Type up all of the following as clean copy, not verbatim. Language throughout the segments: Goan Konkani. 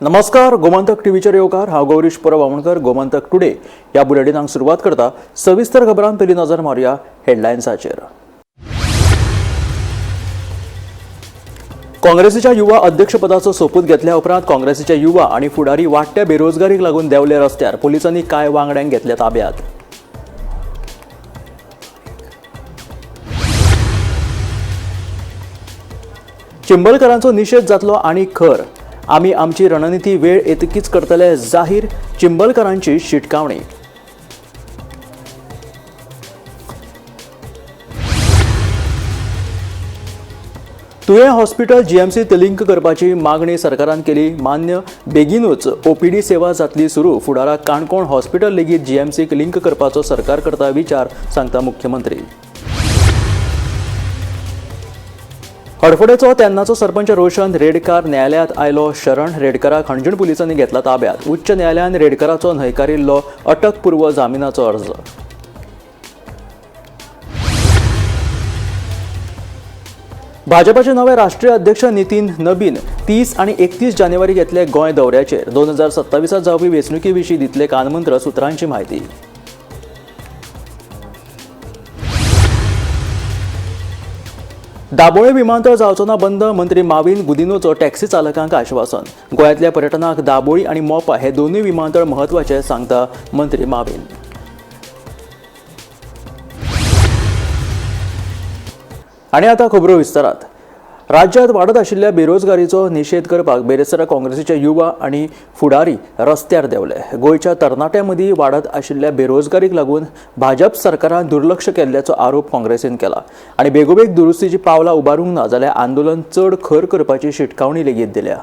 नमस्कार, गोमंतक टीव्हीचेर येवकार. हांव गौरीश परब आमोणकर. गोमंतक टुडे ह्या बुलेटिनाक सुरवात करता. सविस्तर खबरांत पयलीं नजर मारुया हेडलायन्साचेर. काँग्रेसीच्या युवा अध्यक्षपदाचो सोपूत घेतल्या उपरांत काँग्रेसीचे युवा आनी फुडारी वाडट्या बेरोजगारीक लागून देंवले रस्त्यार. पुलिसांनी कांय वांगड्यांक घेतले ताब्यात. चिंबलकरांचो निशेध जातलो आनी खर. आमी आमची रणनिती वेळ येतकीच करतले जाहीर, चिंबलकरांची शिटकावणी. तुयें हॉस्पिटल जीएमसीत लिंक करपाची मागणी सरकारान केली मान्य. बेगीनूच ओपीडी सेवा जातली सुरू. फुडाराक काणकोण हॉस्पिटल लेगीत जीएमसीक लिंक करपाचो सरकार करता विचार, सांगता मुख्यमंत्री. हडफडेचो तेन्नाचो सरपंच रोशन रेडकार न्यायालयात आयलो शरण. रेडकराक हणजूण पुलिसांनी घेतला ताब्यात. उच्च न्यायालयान रेडकराचो न्हयकारिल्लो अटकपूर्व जामिनाचो अर्ज. भाजपाचे नवे राष्ट्रीय अध्यक्ष नितीन नबीन 30 आनी 31 जानेवारीक येतले गोंय दौऱ्याचेर. 2027 जावपी वेंचणुके विशीं दितले कानमंत्र, सुत्रांची म्हायती. दाबोळे विमानतळ जावचो ना बंद, मंत्री माविन गुदिनोचो टॅक्सी चालकांक आश्वासन. गोंयांतल्या पर्यटनाक दाबोळी आनी मोपा हे दोनूय विमानतळ म्हत्वाचे, सांगता मंत्री माविन. आनी आतां खबरो विस्तारात. राज्यांत वाडत आशिल्ल्या बेरोजगारीचो निशेध करपाक बेरेस्तारा काँग्रेसीचे युवा आनी फुडारी रस्त्यार देंवले. गोंयच्या तरणाट्यां मदीं वाडत आशिल्ल्या बेरोजगारीक लागून भाजप सरकारान दुर्लक्ष केल्ल्याचो आरोप काँग्रेसीन केला आनी बेगोबेग दुरुस्तीची पावलां उबारूंक ना जाल्यार आंदोलन चड खर करपाची शिटकावणी लेगीत दिल्या.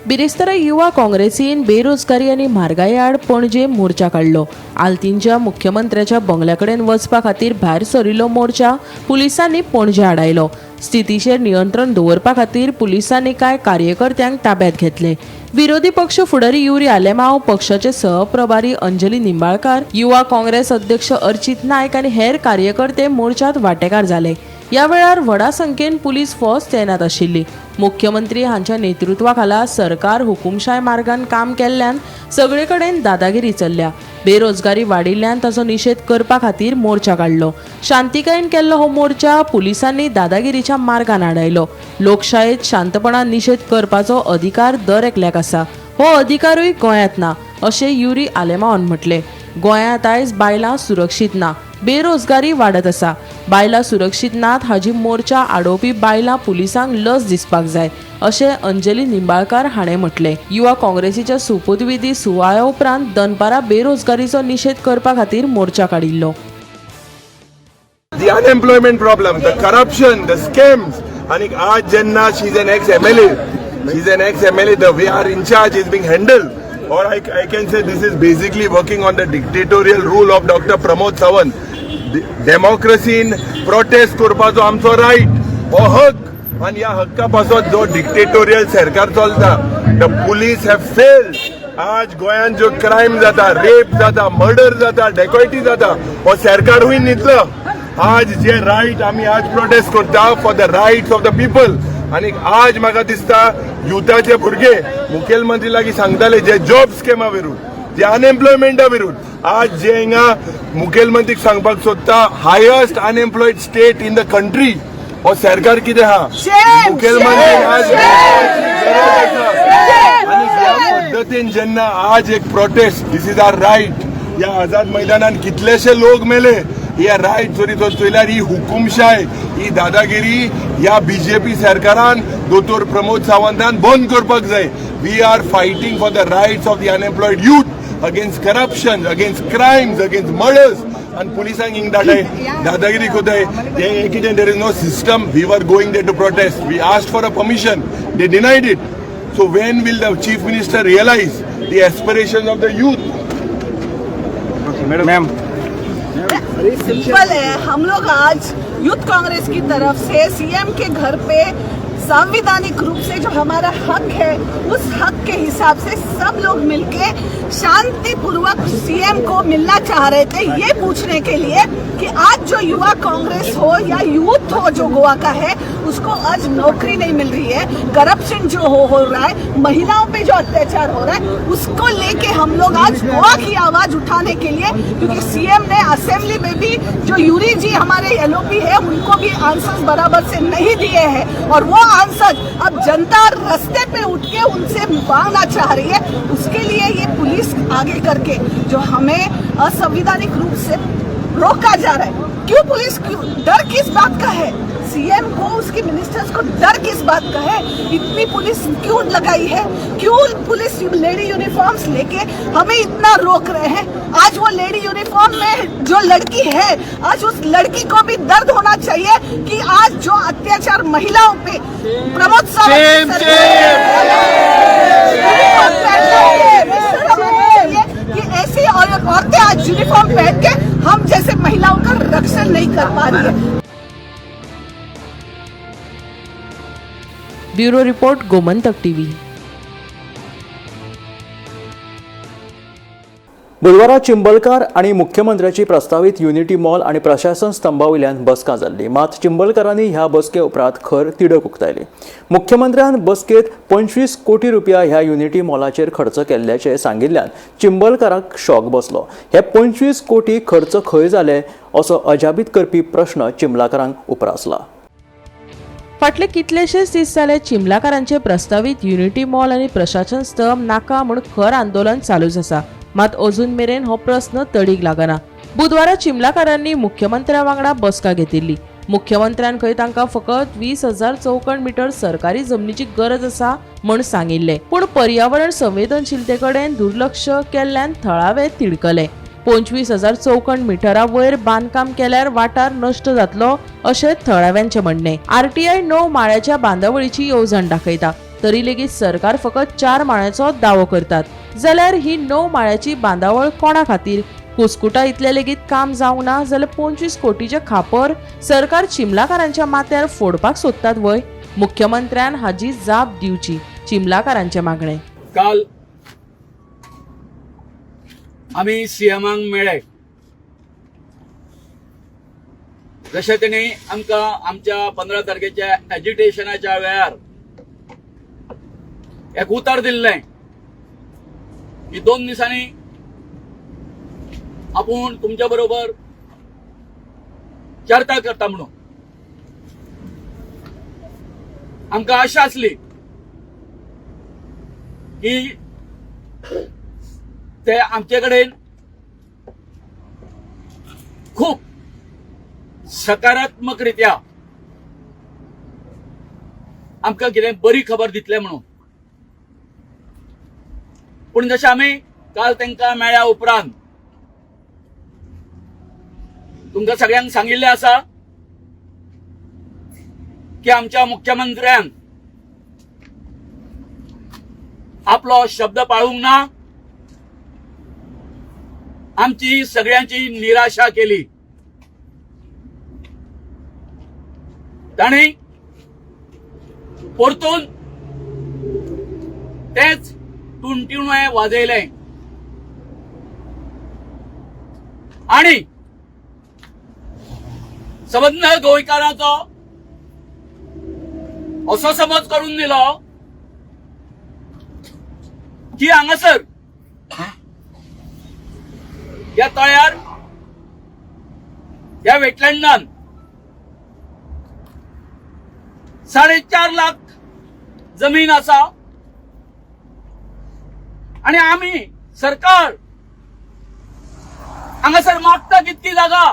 बिरेस्तारा युवा काँग्रेसीन बेरोजगारी आनी म्हारगाये आड पणजे मोर्चा काडलो. आल्तीनच्या मुख्यमंत्र्याच्या बंगल्या कडेन वचपा खातीर भायर सरिल्लो मोर्चा पुलिसांनी पणजे आडायलो. स्थितीचेर नियंत्रण दवरपा खातीर पुलिसांनी कांय कार्यकर्त्यांक ताब्यात घेतले. विरोधी पक्ष फुडारी युरी आलेमाव, पक्षाचे सहप्रभारी अंजली निंबाळकार, युवा काँग्रेस अध्यक्ष अर्चित नायक आनी हेर कार्यकर्ते मोर्चात वांटेकार जाले. ह्या वेळार व्हडा संख्येन पुलीस फोर्स तैनात आशिल्ली. मुख्यमंत्री हांच्या नेतृत्वाखाला सरकार हुकुमशाय मार्गान काम केल्ल्यान सगळे कडेन दादागिरी चल्ल्या. बेरोजगारी वाडिल्ल्यान ताचो निशेध करपा खातीर मोर्चा काडलो. शांतिकायेन केल्लो हो मोर्चा पुलिसांनी दादागिरीच्या मार्गान आडायलो. लोकशायेत शांतपणान निशेध करपाचो अधिकार दर एकल्याक आसा. हो अधिकारूय गोंयांत ना, अशें युरी आलेमावान म्हटलें. गोंयांत आयज बायलां सुरक्षीत ना, बेरोजगारी वाडत आसा. बायलां सुरक्षीत नात हाजी मोर्चा आडोवपी बायलां पुलिसांक लज दिसपाक जाय, अशें अंजली निंबाळकार हाणें म्हटलें. युवा काँग्रेसीच्या सोपूतविधी सुवाळ्या उपरांत दनपारां बेरोजगारीचो निशेध करपा खातीर मोर्चा काडिल्लो. The unemployment problem, the corruption, the scams. आणि आज जेन्ना she is an ex MLA, she is an ex MLA, the way our in-charge is being handled, or I can say this is basically working on the dictatorial rule of Doctor Pramod Sawant. डेमोक्रेसीन protest करपाचो आमचो रायट, हो हक, आनी ह्या हक्का पासत जो डिक्टेटोरियल सरकार चलता, the police have failed. आज गोंयांत जो क्रायम जाता, रेप जाता, मर्डर जाता, डेकॉयटी जाता, हो सरकारूय न्हिदलो. आज जे रायट आमी आज प्रोटेस्ट करता for the rights of the people. आनी आज म्हाका दिसता युथाचे भुरगे मुखेलमंत्री लागीं सांगताले जे जॉब स्कॅमा विरुद्ध, जे अनएम्प्लॉयमेंटा विरुद्ध. आज जे हिंगा मुखेलमंत्रीक सांगपाक सोदता, highest unemployed state in the country, हो सरकार कितें आहा? मुखेलमंत्री आज गरज आसा. आनी ह्या पद्दतीन जेन्ना आज एक protest, this is our right. ह्या आझाद मैदानान कितलेशे लोक मेले. ह्या रायट जरी तर चोयल्यार ही हुकुमशाय, ही दादागिरी ह्या बीजेपी सरकारान, दोतोर प्रमोद सावंतान बंद करपाक जाय. We are fighting for the rights of the unemployed youth, against corruption, against crimes, against murders. आनी पुलिसांक हिंग धाडाय, दादागिरी कोताय. हे कितें? There is no system. We are going there to protest. We asked for a permission, they denied it. So when will the chief minister realize the aspirations of the youth? Ma'am. Simple है. हम लोग आज यूथ कांग्रेस की तरफ से सीएम के घर पे संवैधानिक रूप से जो हमारा हक है, उस हक के हिसाब से सब लोग मिलके शांतिपूर्वक सीएम को मिलना चाह रहे थे, ये पूछने के लिए कि आज जो युवा कांग्रेस हो या यूथ यूथ हो जो गोवा का है, उसको आज नौकरी नहीं मिल रही है। करप्शन जो हो रहा है, महिलाओं पे जो अत्याचार हो रहा है, उसको लेके हम लोग आज गोवा की आवाज उठाने के लिए, क्योंकि सीएम ने असेंबली में भी जो यूरी जी हमारे एलओपी है उनको भी आंसर्स बराबर से नहीं दिए हैं, और वो आंसर अब जनता रास्ते पे उठ के उनसे मांगना चाह रही है। उसके लिए ये पुलिस आगे करके जो हमें असंवैधानिक रूप से रोका जा रहा है। क्यों पुलिस, क्यों डर किस बात का है? सीएम को, उसके मिनिस्टर्स को डर किस बात का है? इतनी पुलिस क्यों लगाई है? क्यों पुलिस लेडी यूनिफॉर्म्स लेके हमें इतना रोक रहे हैं? आज वो लेडी यूनिफॉर्म में जो लड़की है, आज उस लड़की को भी दर्द होना चाहिए कि आज जो अत्याचार महिलाओं पे प्रमोद सावंत कि ऐसी औरतें आज यूनिफॉर्म पहन के हम जैसे महिलाओं का रक्षण नहीं कर पा रही है। Bureau report, Gomantak TV. बुधवारा चिंबलकार आणि मुख्यमंत्र्याची प्रस्तावित युनिटी मॉल आणि प्रशासन स्तंभावयल्यान बसका जाल्ली। मात चिंबलकारांनी ह्या बसके उपरांत खर तिडक उक्तायली। मुख्यमंत्र्यान बसकेत 25 कोटी रुपया ह्या युनिटी मॉलाचेर खर्च केल्ल्याचें सांगिल्ल्यान चिंबलकाराक शॉक बसलो। हे 25 कोटी खर्च खंय जाले असो अजाबीत करपी प्रश्न चिंबलाकारांक उप्रासला। फाटले कितलेशेच दीस जाले चिंबलाकारांचे प्रस्तावीत युनिटी मॉल आनी प्रशासन स्तंभ नाका म्हूण खर आंदोलन चालूच आसा। मात अजून मेरेन हो प्रस्न तडीक लागना। बुधवारा चिंबलाकारांनी मुख्यमंत्र्या वांगडा बसका घेतिल्ली। मुख्यमंत्र्यान खंय तांकां फकत 20,000 चौखण मिटर सरकारी जमनीची गरज आसा म्हूण सांगिल्लें, पूण पर्यावरण संवेदनशीलते कडेन दुर्लक्ष केल्ल्यान थळावे तिडकले। 25,000 चौखण मिटरा वयर बांदकाम केल्यार वाठार नश्ट जातलो अशें थळाव्यांचें म्हणणें। आरटीआय 9 माळ्याच्या बांदावळीची येवजण दाखयता, तरी लेगीत सरकार फकत 4 माळ्याचो दावो करतात। जाल्यार ही 9 माळ्याची बांदावळ कोणा खातीर? कुस्कुटा इतले लेगीत काम जावंक ना जाल्यार 25 कोटीचे खापर सरकार चिंबलाकारांच्या माथ्यार फोडपाक सोदतात वय? मुख्यमंत्र्यान हाजी जाप दिवची, चिंबलाकारांचें मागणें। काल आमी सीएमाक मेळ्ळे, जशें तेणी आमकां आमच्या 15 तारखेच्या एजिटेशनाच्या वेळार एक उतर दिल्लें की 2 दिसांनी आपूण तुमच्या बरोबर चर्चा करता म्हणून। आमकां आशा आसली की ते आमचे कडेन खूब सकारात्मक रित्या आमकां कितें बरी खबर दितले म्हणून। पूण जशें आमी काल तांकां मेळ्या उपरांत तुमकां सगळ्यांक सांगिल्लें आसा की आमच्या मुख्यमंत्र्यान आपलो शब्द पाळूंक ना, आमची सगळ्यांची निराशा केली। तांणी परतून तेच टुणटुणें वाजयलें आणि सबंद गोंयकारांचो असो समज करून दिलो की हांगासर ह्या तळ्यार ह्या वेटलँडान 4.5 लाख जमीन आसा आणि आमी सरकार हांगासर मागता कितकी जागा,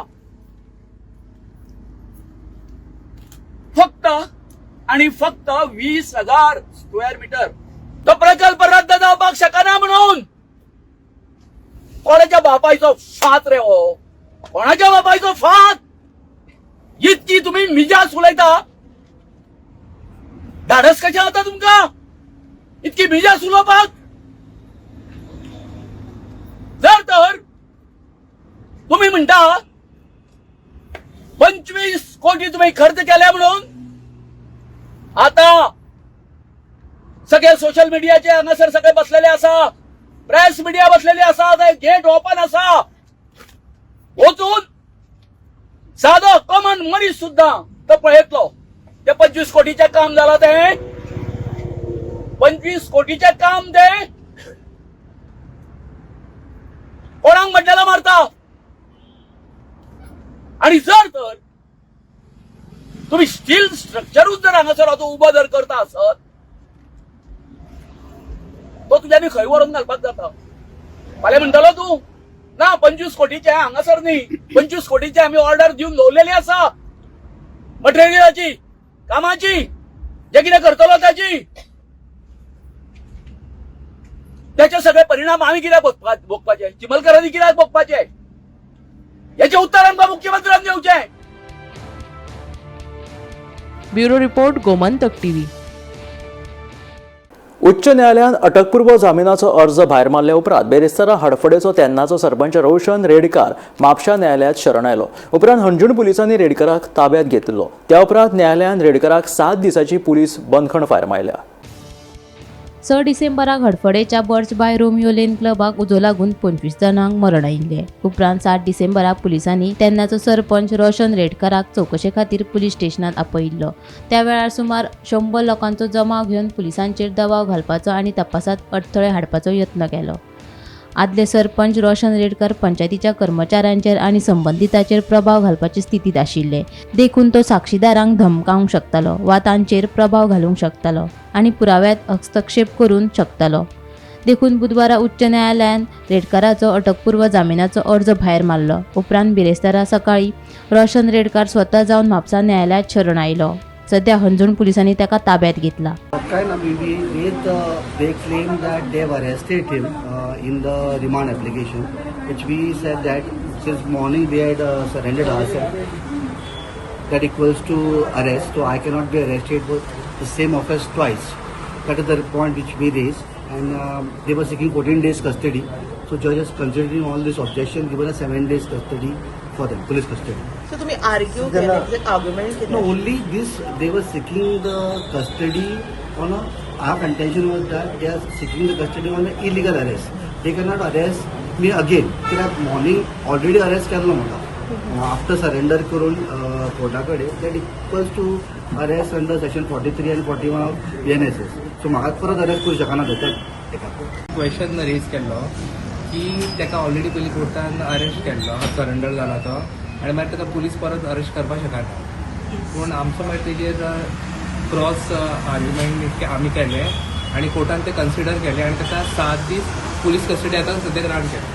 फक्त आणि फक्त 20,000 स्क्वेअर मीटर। तो प्रकल्प रद्द जावपाक शकना म्हणून कोणाच्या बापायचो फात रे हो, कोणाच्या बापायचो फात? इतकी तुम्ही मिजास उलयता, धाडस कशें जाता तुमकां इतकी मिजास उलोवपाक? जर तर तुम्ही म्हणता 25 कोटी तुम्ही खर्च केले म्हणून, आता सगळे सोशल मिडियाचे हांगासर सगळे बसलेले आसा, प्रेस मिडिया बसलेली आसा, गेट ओपन आसा, वचून सादो कॉमन मनीस सुद्धा तो पळयतलो. ते 25 कोटीचें काम जाला तें, 25 कोटीचें काम तें कोणाक मड्डेला मारता. आणि जर तर तुम्ही स्टील स्ट्रक्चरूच जर हांगासर आतां उबो जर करता आसत, तो तुज्यानी खंय व्हरून घालपाक जाता. फाल्यां म्हणटलो तूं ना 25 कोटीचे हांगासर न्ही, 25 कोटीचे आमी ऑर्डर दिवन दवरलेली आसा मटेरियलाची, कामाची, जे कितें करतलो ताची, त्याचे सगळे परिणाम आमी कित्याक भोगपाचे, चिमलकरांनी कित्याक भोगपाचे, याचे उत्तर आमकां मुख्यमंत्र्यान दिवचें. Bureau report, Gomantak TV. उच्च न्यायालयान अटकपूर्व जामिनाचो अर्ज भायर मारल्या उपरांत बेरेस्तारा हडफडेचो तेन्नाचो सरपंच रोशन रेडकार म्हापशा न्यायालयात शरण आयलो. उपरांत हणजूण पुलिसांनी रेडकराक ताब्यात घेतिल्लो. त्या उपरांत न्यायालयान रेडकराक 7 दिसांची पुलीस बंदखण फारमायल्या. 6 डिसेंबराक हडफडेच्या बर्च बाय रोमियो लेन क्लबाक उजो लागून 25 जाणांक मरण आयिल्लें. उपरांत 7 डिसेंबराक पुलिसांनी तेन्नाचो सरपंच रोशन रेडकराक चवकशे खातीर पुलीस स्टेशनात आपयिल्लो. त्या वेळार सुमार 100 लोकांचो जमाव घेवन पुलिसांचेर दबाव घालपाचो आनी तपासात अडथळे हाडपाचो यत्न केलो. आदले सरपंच रोशन रेडकर पंचायतीच्या कर्मचाऱ्यांचेर आनी संबंदितांचेर प्रभाव घालपाचे स्थितींत आशिल्ले, देखून तो साक्षीदारांक धमकावंक शकतालो वा तांचेर प्रभाव घालूंक शकतालो आनी पुराव्यांत हस्तक्षेप करूंक शकतालो. देखून बुधवारा उच्च न्यायालयान रेडकराचो अटकपूर्व जामिनाचो अर्ज भायर मारलो. उपरांत बिरेस्तारा सकाळी रोशन रेडकर स्वता जावन म्हापसा न्यायालयांत शरण आयलो. सध्या हणजूण पुलिसांनी ताका ताब्यात घेतला. Kind of, we they claim that they have arrested him in the remand application, which we said that since morning we had surrendered ourselves. That equals to arrest, so I cannot be arrested for the same offense twice. That is the point which we raised, and they were seeking 14 days custody. So judge is considering all this objection, given a 7 days custody for them, police custody. So तुम्ही आर्ग्यू केलें, आर्ग्युमेंट कितें? No, only this, they were seeking the custody on a, our contention was that they are seeking the custody on an illegal arrest. They cannot arrest me again. कित्याक morning already arrest केल्लो म्हाका. After surrender करून कोर्टा कडेन, that equals to arrest under section 43 and 41 of BNSS. So म्हाका परत अरेस्ट करूं शकना ते तेका. क्वेश्चन रेज केल्लो की ताका ऑलरेडी पयलीं कोर्टान अरेस्ट केल्लो, सरेंडर जाला तो, आनी मागीर ताका पुलीस परत अरेस्ट करपाक शकना. पूण आमचो मागीर तेजेर क्रॉस आर्ग्युमेंट आमी केलें आनी कोर्टान ते कन्सिडर केलें आनी ताका 7 दीस पुलीस कस्टडी आतां सद्याक ग्रांट केलें.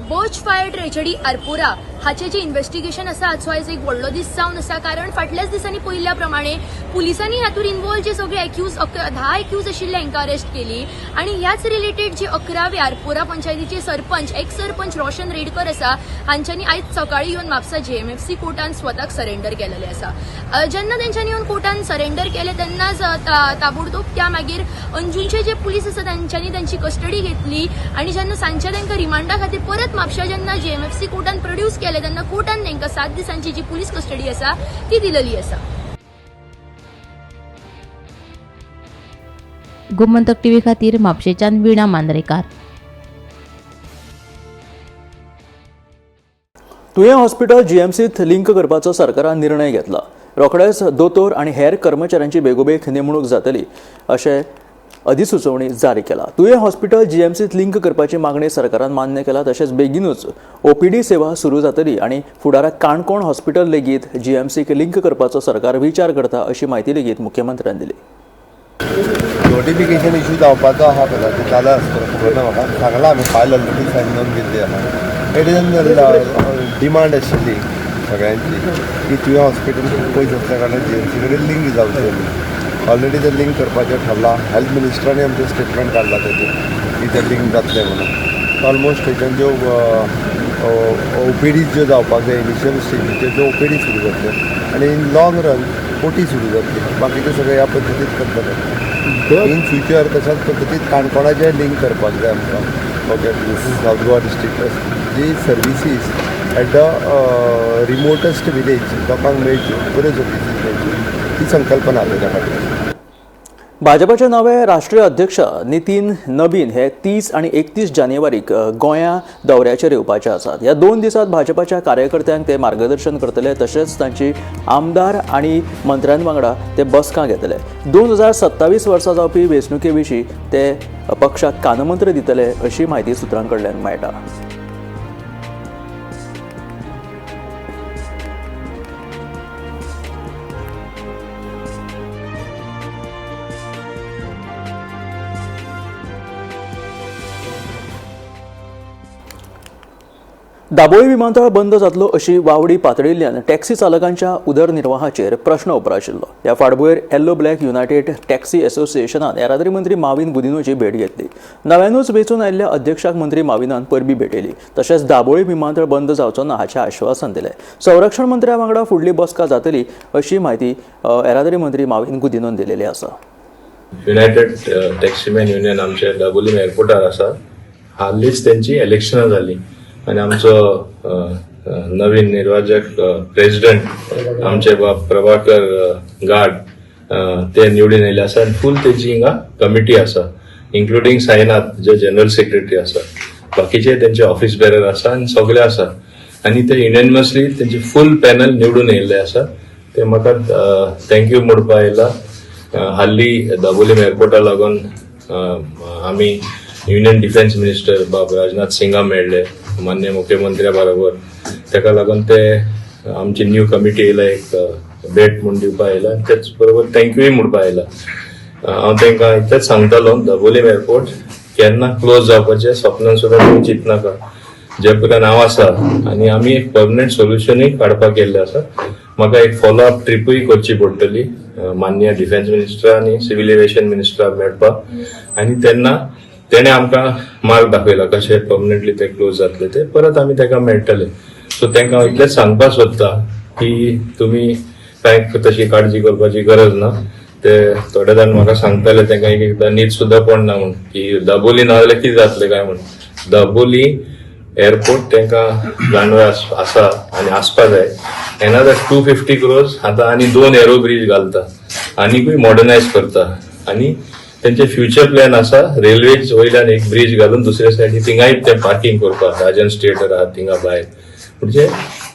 बर्च फायर ट्रेजडी आरपोरा हाचे जे इन्व्हेस्टिगेशन आसा हाचो आयज एक व्हडलो दीस जावन आसा, कारण फाटल्याच दिसांनी पळयल्ल्या प्रमाणे पुलिसांनी हातूंत इन्वॉल्व जे सगळे एक्यूज 10 एक्यूज आशिल्ले हांकां अरेस्ट केली आनी ह्याच रिलेटेड जे 11वे आरपोरा पंचायतीचे सरपंच एक्स सरपंच रोशन रेडकर आसा हांच्यांनी आयज सकाळी येवन म्हापसा जेएमएफसी कोर्टान स्वताक सरेंडर केलेले आसा. जेन्ना तेंच्यांनी येवन कोर्टान सरेंडर केले तेन्नाच ताबडतोब त्या मागीर अंजूचे जे पुलीस आसा तेंच्यांनी तेंची कस्टडी घेतली आनी जेन्ना सांजच्या तांकां रिमांडा खातीर परत म्हापशा जेन्ना जेएमएफसी कोर्टान प्रोड्यूस केले तेन्ना कोर्टान तांकां 7 दिसांची जी पुलीस कस्टडी आसा ती दिलेली आसा. गोमंतक टीव्ही खातीर म्हापशेच्यान वीणा मांद्रेकार. तुयें हॉस्पिटल जीएमसीत लिंक करपाचो सरकारान निर्णय घेतला. रोखडेच दोतोर आनी हेर कर्मचाऱ्यांची बेगोबेग नेमणूक जातली अशें अधिसुचोवणी जारी केला. तुयें हॉस्पिटल जीएमसीत लिंक करपाची मागणी सरकारान मान्य केला. तशेंच बेगीनूच ओपीडी सेवा सुरू जातली आनी फुडाराक काणकोण हॉस्पिटल लेगीत जीएमसीक लिंक करपाचो सरकार विचार करता अशी म्हायती लेगीत मुख्यमंत्र्यान दिली. नोटिफिकेशन इशू जावपाचो आहा कदाचित जाल्यार आसतलो, खबर ना म्हाका. सांगलां आमी, फायल ऑलरेडी सायन जावन गेल्ली आहा. It is demand आशिल्ली सगळ्यांची की तुवें हॉस्पिटल खूब पयस आसल्या कारणान जीएमसी कडेन लिंक जावचें. ऑलरेडी तें लिंक करपाचें ठरलां. हेल्थ मिनिस्टरांनी आमचें स्टेटमेंट काडलां तेजेर की तें लिंक जातलें म्हणून. ऑलमोस्ट थंयच्यान ज्यो ओपीडीज ज्यो जावपाक जाय इनिशियल स्टेजीचेर ज्यो ओपीडी सुरू जातल्यो आनी इन लॉंग रन ओटी सुरू जातली. बाकीचें सगळें ह्या पद्दतीन करतले. इन फ्युचर तशाच पद्दतीन काणकोणाचें लिंक करपाक जाय आमकां. ओके, सावथ गोवा डिस्ट्रिक्ट जी services at the remotest village लोकांक मेळच्यो, बऱ्यो सर्विसीज मेळच्यो, ही संकल्पना तेज्या फाटल्यान. भाजपाचे नवे राष्ट्रीय अध्यक्ष नितीन नबीन हे 30 आनी 31 जानेवारीक गोंया दौऱ्याचेर येवपाचे आसात. ह्या 2 दिसांत भाजपाच्या कार्यकर्त्यांक ते मार्गदर्शन करतले, तशेंच तांची आमदार आनी मंत्र्यां वांगडा ते बसका घेतले. 2027 वर्सा जावपी वेंचणुके विशीं ते पक्षाक कानमंत्र दितले अशी म्हायती सुत्रां कडल्यान मेळटा. दाबोळी विमानतळ बंद जातलो अशी वावडी पातळिल्ल्यान टॅक्सी चालकांच्या उदरनिर्वाहाचेर प्रश्न उप्राशिल्लो. ह्या फाटभुंयेर येल्लो ब्लॅक युनायटेड टॅक्सी असोसिएशनान येरादारी मंत्री माविन गुदिनोची भेट घेतली. नव्यानूच वेंचून आयिल्ल्या अध्यक्षाक मंत्री माविनान परबी भेटयली, तशेंच दाबोळी विमानतळ बंद जावचो ना हाचें आश्वासन दिलें. संरक्षण मंत्र्या वांगडा फुडली बसका जातली अशी म्हायती येरादारी मंत्री माविन गुदिनोन दिलेली आसा. युनायटेड टॅक्सीमॅन युनियन आमच्या दाबोलीम एअरपोर्टार आसा. हालींच तेंची इलेक्शनां जालीं आनी आमचो नवीन निर्वाचक प्रेसिडेंट आमचे बाब प्रभाकर गाड ते निवडून येयले आसा आनी फूल तेजी हिंगा कमिटी आसा, इन्क्लुडींग साईनाथ जे जनरल सेक्रेटरी आसा, बाकीचे तेंचे ऑफिस बेरर आसा आनी सगळे आसा आनी ते युनॅनिमसली तेंचे फूल पॅनल निवडून येयल्ले आसा. ते म्हाका thank you म्हणपा आयला. हाल्ली दाबोलीम एअरपोर्टा लागून आमी युनियन डिफेन्स मिनिस्टर बाब राजनाथ सिंगा मेळ्ळे मान्य मुख्यमंत्र्या बरोबर. ताका लागून ते आमची न्यू कमिटी येयला, एक भेट म्हूण दिवपा आयला, तेच बरोबर थँक्यूय म्हणपा आयला. हांव तांकां इतलेंच सांगतालो, दाबोलीम एअरपोर्ट केन्ना क्लोज जावपाचें स्वप्नान सुद्दां तुमी चिंतनाका. जे पर्यंत हांव आसा आनी आमी एक परमनंट सोल्युशनूय काडपाक गेल्ले आसा. म्हाका एक फॉलो अप ट्रिपूय करची पडटली मान्य डिफेन्स मिनिस्टर आनी सिव्हील एविएशन मिनिस्टराक मेळपाक, आनी तेन्ना तेणे आमकां मार्ग दाखयला कशें परमनंटली ते क्लोज जातले ते परत आमी ताका मेळटले. सो तांकां हांव इतलेंच सांगपाक सोदता की तुमी कांय तशी काळजी करपाची गरज ना. ते थोडे जाण म्हाका सांगताले तांकां एक एकदां न्हीद सुद्दां पडना म्हूण की दाबोली ना जाल्यार कितें जातलें काय म्हूण. दाबोली एअरपोर्ट तांकां जाणवे आसा आनी आसपा जाय. एनादर 250 crores आतां आनी 2 एरो ब्रीज घालता, आनीकूय मॉडर्नायज करता आनी तेंचे फ्युचर प्लॅन आसा रेल्वे वयल्यान एक ब्रीज घालून दुसरे सायडीन थिंगाय ते पार्किंग करपाक, राजन थिएटर आहा थिंगा भायर, म्हणजे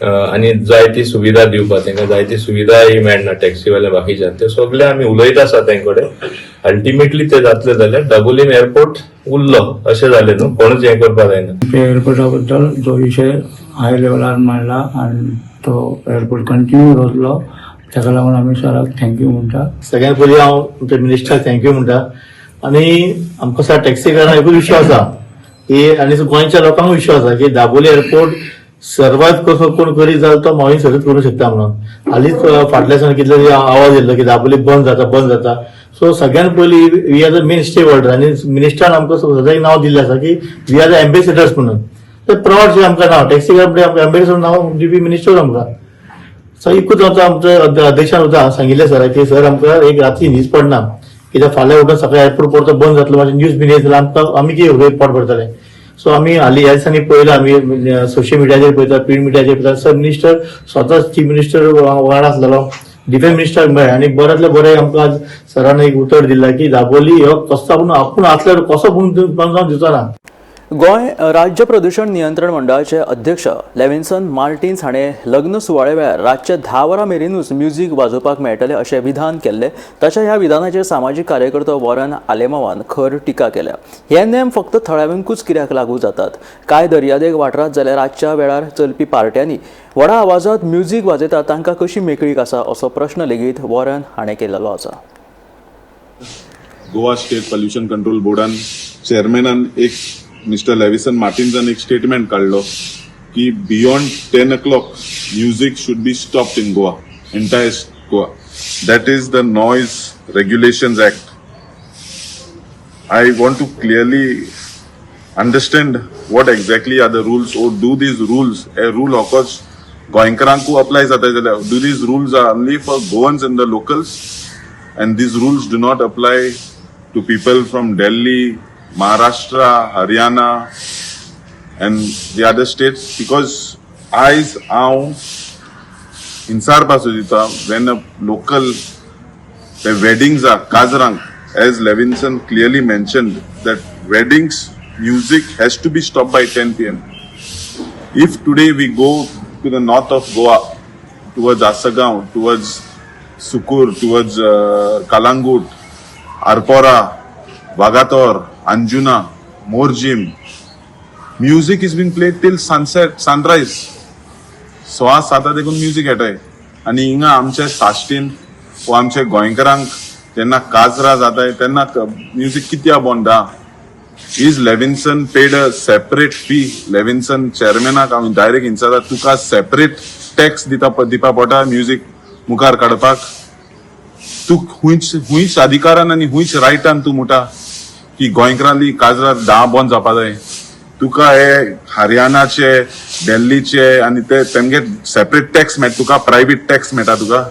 आनी जाय ती सुविधा दिवपाक तांकां जाय ती सुविधाय मेळना टॅक्सीवाले बाकीच्या ते सगळे आमी उलयत आसा तें कडेन. अल्टिमेटली ते जातले जाल्यार दाबोलीम एअरपोर्ट उरलो अशें जालें न्हू, कोणूच हें करपाक जायना. एअरपोर्टा बद्दल जो विशय हाय लेवलार मांडला आनी तो एअरपोर्ट कंटिन्यू जातलो ताका लागून आमी सराक thank you म्हणटा. सगळ्यात पयलीं हांव आमच्या मिनिस्टराक thank you म्हणटा आनी आमकां सर टॅक्सीकारांक एकूच विश्वास आसा की आनी गोंयच्या लोकांक विश्वास आसा की दाबोली एअरपोर्ट सर्वात कसो कोण करीत जाल्यार तो मावीन सरूच करूंक शकता म्हणून. हालींच फाटल्या दिसांनी कितले तरी आवाज येयल्लो की दाबोली बंद जाता बंद जाता. सो सगळ्यात पयलीं we are the main stakeholder आनी मिनिस्टरान आमकां सदां एक नांव दिल्लें आसा की we are the ambassadors म्हणून. ते प्रावड आमकां नांव टॅक्सीकार आमकां एम्बेसिडर नांव दिवपी मिनिस्टर आमकां. सो एकूच आतां आमच्या अध्यक्षान सुद्दां सांगिल्लें सर की सर आमकां एक राती न्हीद पडना कित्याक फाल्यां उठून सकाळी एअरपोर्ट परतो बंद जातलो, मातशें न्यूज बीन येत जाल्यार आमकां आमी कितें पोट भरतले. सो आमी हालीं ह्या दिसांनी पळयलां, आमी सोशल मिडियाचेर पळयता, प्रिंट मिडियाचेर पळयता, सर मिनिस्टर स्वता चीफ मिनिस्टर वांगडा आसलेलो, डिफेन्स मिनिस्टर मेळ्ळें आनी बऱ्यांतलें बरें आमकां आज सरान एक उतर दिलां की दाबोली हो कसो आपूण आपूण आसल्यार कसो पूण बंद जावन दिवचो ना. गोंय राज्य प्रदूषण नियंत्रण मंडळाचे अध्यक्ष लेविन्सन मार्टिन्स हाणें लग्न सुवाळ्या वेळार रातचे 10 वरां मेरेनूच म्युझीक वाजोवपाक मेळटलें अशें विधान केल्लें. ताच्या ह्या विधानाचेर सामाजीक कार्यकर्तो वॉरन आलेमावान खर टिका केल्या. हे नेम फक्त थळाव्यांकूच कित्याक लागू जातात? कांय दर्यादेग वाठारांत जाल्यार रातच्या वेळार चलपी पार्ट्यांनी व्हडा आवाजांत म्युझीक वाजयतात, तांकां कशी मेकळीक आसा असो प्रश्न लेगीत वॉरन हाणें केल्लो आसा. गोवा स्टेट पॉल्युशन कंट्रोल बोर्डान चेअरमॅनान एक मिस्टर लेविसन मार्टिन्सान एक स्टेटमेंट काडलो की beyond 10 o'clock music should be stopped in Goa, entire Goa. That is the noise regulations act. I want to clearly understand what exactly are the rules or do these rules, a rule occurs गोंयकारांकू apply जाता जाल्यार do these rules are only for Goans and the locals and these rules do not apply to people from Delhi, Maharashtra, Haryana and the other states? Because आयज हांव इन्सार पासून दिता when a local ते वेडिंग्साक काजरांक As Levinson clearly mentioned that weddings music has to be stop by 10 PM. If today we go to the north of Goa, towards Assagao, towards Sukur, towards Calangute, Arpora, Vagator, Anjuna, Morjim, music is been played till sunset, sunrise. 7:15 देखून म्युजीक येताय आनी हिंगा आमच्या साश्टीन वो आमच्या गोंयकारांक जेन्ना काजरा जाताय तेन्ना म्युजीक कित्याक बंद आहा? Is Levinson paid a separate fee? Levinson चेअरमॅनाक हांव डायरेक्ट विचारता, तुका सेपरेट टॅक्स दिता दिवपा पडटा म्युजीक मुखार काडपाक? तूं हुंयच हुंयच अधिकारान आनी हुंयच रायटान तूं म्हणटा की गोंयकारांली काजरा 10 बंद जावपा जाय? तुका हे हरियाणाचे, दिल्लीचे आनी ते तेमगे सेपरेट टॅक्स मेळटा तुका, प्रायवेट टॅक्स मेळटा तुका?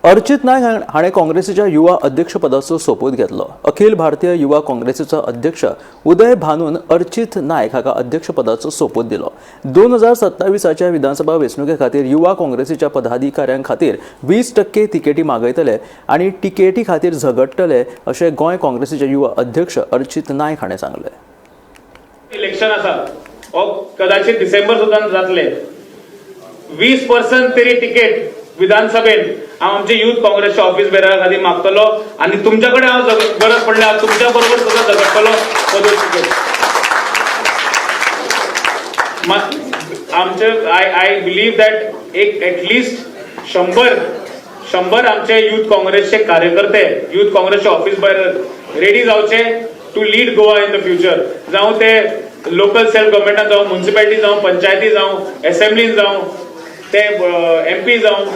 अर्चित नायक हाणें काँग्रेसीच्या युवा अध्यक्षपदाचो सोपूत घेतलो. अखिल भारतीय युवा काँग्रेसीचो अध्यक्ष उदय भानून अर्चित नायक हाका अध्यक्षपदाचो सोपूत दिलो. 2027च्या विधानसभा वेंचणुके खातीर युवा काँग्रेसीच्या पदाधिकाऱ्यां खातीर 20% तिकेटी मागयतले आनी तिकेटी खातीर झगडटले अशें गोंय काँग्रेसीचे युवा अध्यक्ष अर्चित नायक हाणें सांगलें. इलेक्शन आसा हो कदाचित डिसेंबर सुद्दां जातले. 20% तरी तिकेट विधानसभेत हांव आमचे युथ काँग्रेसच्या ऑफिस बेरा खातीर मागतलो आनी तुमच्या कडेन हांव गरज पडल्यार तुमच्या बरोबर सुद्दां झगडटलो फॉर those ticket. आमचे I believe that एक एटलिस्ट 100 आमचे युथ काँग्रेसचे कार्यकर्ते, युथ काँग्रेसचे ऑफिस बेरर रेडी जावचे to lead Goa in the future. जावं ते लोकल सेल्फ गव्हर्मेंटान जावं, म्युनिसिपालिटी जावं, पंचायती जावं, एसेंब्लीन जावं, ते एमपी जावं,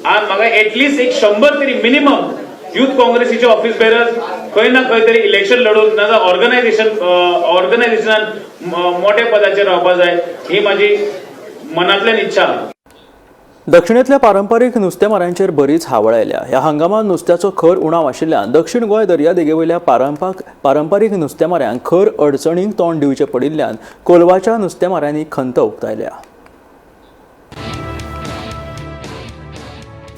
म्हाका एटलिस्ट एक 100 तरी मिनिमम युथ काँग्रेसीचे ऑफिस बेरर्स खंय ना खंय तरी इलेक्शन लढून नाजाल्यार ऑर्गनायझेशनान मोठ्या पदाचेर रावपा जाय, ही माझी मनांतल्यान इच्छा. दक्षिणेंतल्या पारंपारीक नुस्तेमारांचेर बरीच हावळ आयल्या. ह्या हंगामांत नुस्त्याचो खर उणाव आशिल्ल्यान दक्षिण गोंय दर्यादेगेवयल्या पारंपारीक नुस्तेमाऱ्यांक खर अडचणींक तोंड दिवचें पडिल्ल्यान कोलवाच्या नुस्तेमाऱ्यांनी खंत उक्तायल्या.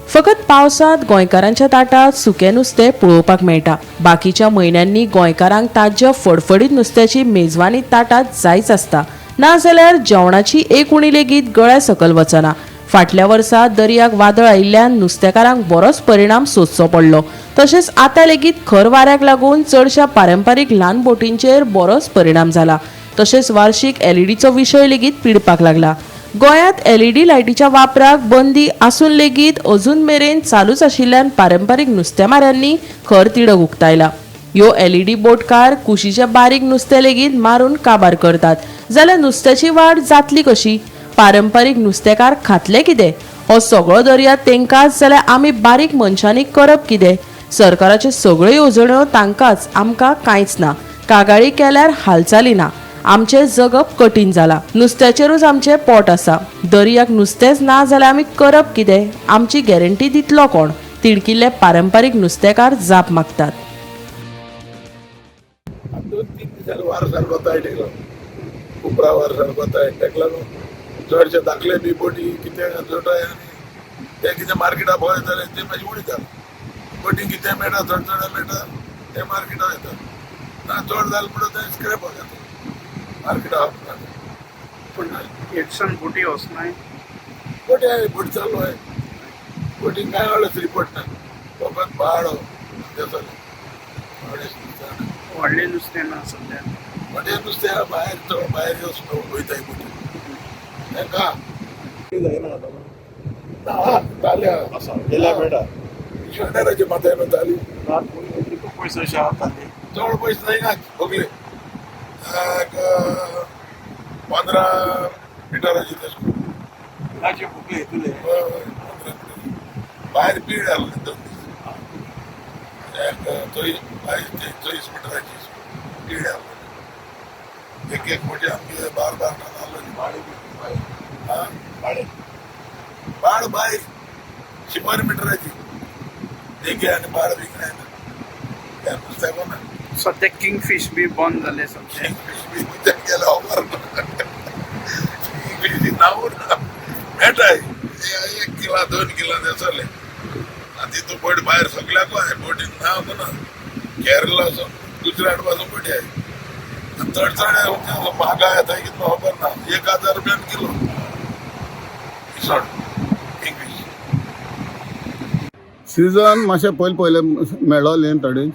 फकत पावसांत गोंयकारांच्या ताटात सुकें नुस्तें पळोवपाक मेळटा. बाकीच्या म्हयन्यांनी गोंयकारांक ताज्या फडफडीत नुस्त्याची मेजवानी ताटात जायच आसता, नाजाल्यार जेवणाची एक उणी लेगीत गळ्या सकल वचना. फाटल्या वर्सा दर्याक वादळ आयिल्ल्यान नुस्तेकारांक बरोच परिणाम सोंसचो पडलो. तशेंच आतां लेगीत खर वाऱ्याक लागून चडश्या पारंपारीक ल्हान बोटींचेर बरोच परिणाम जाला. तशेंच वार्षिक एलईडीचो विशय लेगीत पिडपाक लागला. गोंयांत एलईडी लायटीच्या वापराक बंदी आसून लेगीत अजून मेरेन चालूच आशिल्ल्यान पारंपारीक नुस्तेमाऱ्यांनी खर तिडक उक्तायला. ह्यो एलईडी बोटकार कुशीचे बारीक नुस्तें लेगीत मारून काबार करतात, जाल्यार नुस्त्याची वाड जातली कशी? पारंपारीक नुस्तेकार खातले कितें? हो सगळो दर्या तेंकाच जाल्यार आमी बारीक मनशांनी करप कितें? सरकाराच्यो सगळ्यो येवजण्यो तांकांच, आमकां कांयच ना. कागाळी केल्यार हालचाली ना. आमचें जगप कठीण जाला. नुस्त्याचेरूच आमचें पोट आसा. दर्याक नुस्तेंच ना जाल्यार आमी करप कितें? आमची गॅरंटी दितलो कोण? तिडकिल्ले पारंपारीक नुस्तेकार जाप मागतात. 2-3 दिसांनी वारो सारको तायट येयलो, उपरा वारो सारको तायट, ताका लागून चडशे दाखले बी बोटी कितें जोडटाय आनी ते कितें मार्केटा भोंवता जाल्यार ते मातशें उडयतात. बोटी कितें मेळटा, चड चड मेळटा ते मार्केटा वयता, ना चड जालें म्हणटा ते स्क्रॅप जाता मार्केटा. पूण हेडसन बोटी वचनाय? बोटी आहे, बोटी चालू आहे. बोटी कांय वेळाच रिपोर्ट ना, फकत भाडो ते चालू. व्हडलें नुस्तें ना सद्या? व्हडलें नुस्तें भायर, चड भायर वचून वयताय बोटी तांकां ना ताल्या मेळटा शेणाराचे माथ्यान ताली. कितको पयस अशें आहा ताली? चड पयस जायना, सगळे 15 मिटराचे तशें. ताचे बुकले हितूले? हय, 15 मिटर. भायर पीड आसले 2 दीस, 22-23 मिटराची पीड आसले. एक एक मोठी आमगे 12-12 टन आसलेली. भाडे बाळ भायर 100 मिटराची देगे आनी बाळ विकनाय त्या नुस्त्याक ना. सद्या किंगफीश बी बंद जाले सगळे. किंगफीश बी गेले ऑफर, किंगफीश नांव ना मेळटाय 1 किलो 2 किलो ते चले. आनी तितू बोट भायर सगल्याक आहे, बोटीन नांव ना. केरला गुजरात पासून पडयाय. चड चड म्हारगाय येता कितलो खबर ना. 1000 रुपयान किलो इसवण किंगफीश. सिजन मातशें पयलें पयलें मेळोलें थोडें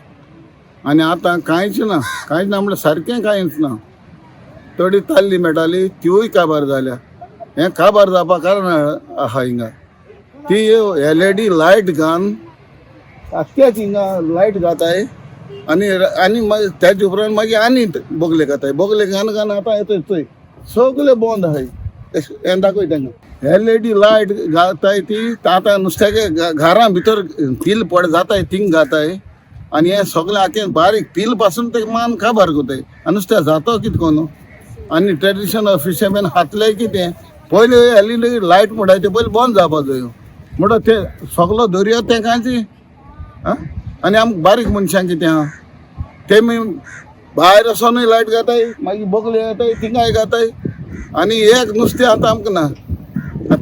आनी आतां कांयच ना, कांयच ना म्हणल्यार सारकें कांयच ना. थोडी ताल्ली मेळटाली तिवूय काबार जाल्या. हें काबार जावपा कारण आहा हिंगा ती एलईडी लायट घालून आख्ख्याच हिंगा लायट घाताय आनी आनी मागीर त्याचे उपरांत मागीर आनी बोगले घाताय, बोगले घालून घालून आतां येता चोय सगळे बंद आहाय. हें दाखय तांकां एलईडी लायट घाताय ती आतां नुस्त्याचे घरां भितर पील पड जाताय थिंग घाताय आनी हें सगळें आख्खें बारीक पील पासून ते मान काबार करताय आनी नुस्त्या जातो कितें करून. आनी ट्रेडिशनल फिशरमॅन हातले कितें पयलीं एलईडी लायट म्हणटाय ते पयलीं बंद जावपा जायो म्हणटा ते सगलो दर्या तें कांयच. आनी आमकां बारीक मनशांक कितें आहा तेमी भायर वचोनूय लायट घाताय, मागीर बोगले घाताय, थिंगाय घाताय आनी एक नुस्तें आतां आमकां ना.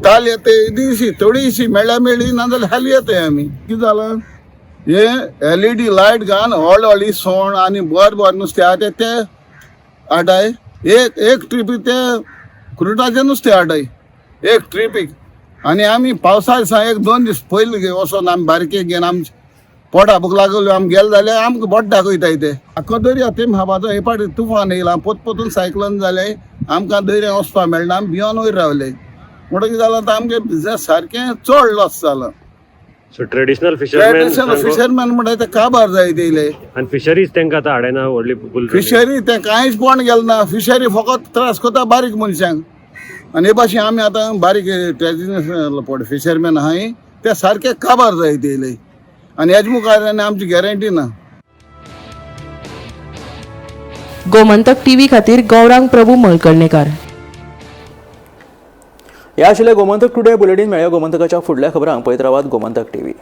ताल येता येदीशी थोडीशी मेळ्ळ्या मेळ्ळी ना जाल्यार हाली येताय आमी. कितें जालां हे एलईडी लायट घालून व्हडली व्हडली सोण आनी बरें बरें नुस्तें आहा ते हाडाय. एक एक ट्रिपी ते क्रुटाचें नुस्तें हाडाय एक ट्रिपीक. आनी आमी पावसा दिसा एक दोन दीस पयलीं वचोन आमी बारके घेवन आमचे पोटा भूक लागली आमी गेले जाल्यार आमकां बोट दाखयताय ते. आख्खो दर्या तेम हाबाचो हे फावटी तुफान येयला, पोत पोतून सायक्लोन जालें, आमकां दर्या वचपाक मेळना, आमी भियोन वयर रावले. म्हणटकीर कितें जालां आतां आमचें बिजनेस सारकें चड लॉस जाला. So traditional fisherman, traditional fisherman म्हणटा ते काबार जायत येयले. आनी फिशरीज तांकां आतां हाडना व्हडली बुल फिशरी ते कांयच कोण गेले ना. फिशरी फकत त्रास करता बारीक मनशांक. आनी हे भाशेन आमी आतां बारीक ट्रेडिशनल पड फिशरमॅन आहाय ते सारके काबार जायत येयले आनी हेज मुखार आनी आमची गॅरंटी ना. गोमंतक टीव्ही खातीर गौरांग प्रभू मळकर्णेकार. ह्या आशिल्लें गोमंतक टुडे बुलेटीन. मेळया गोमंतकाच्या फुडल्या खबरांक. पळयत रावात गोमंतक टीव्ही.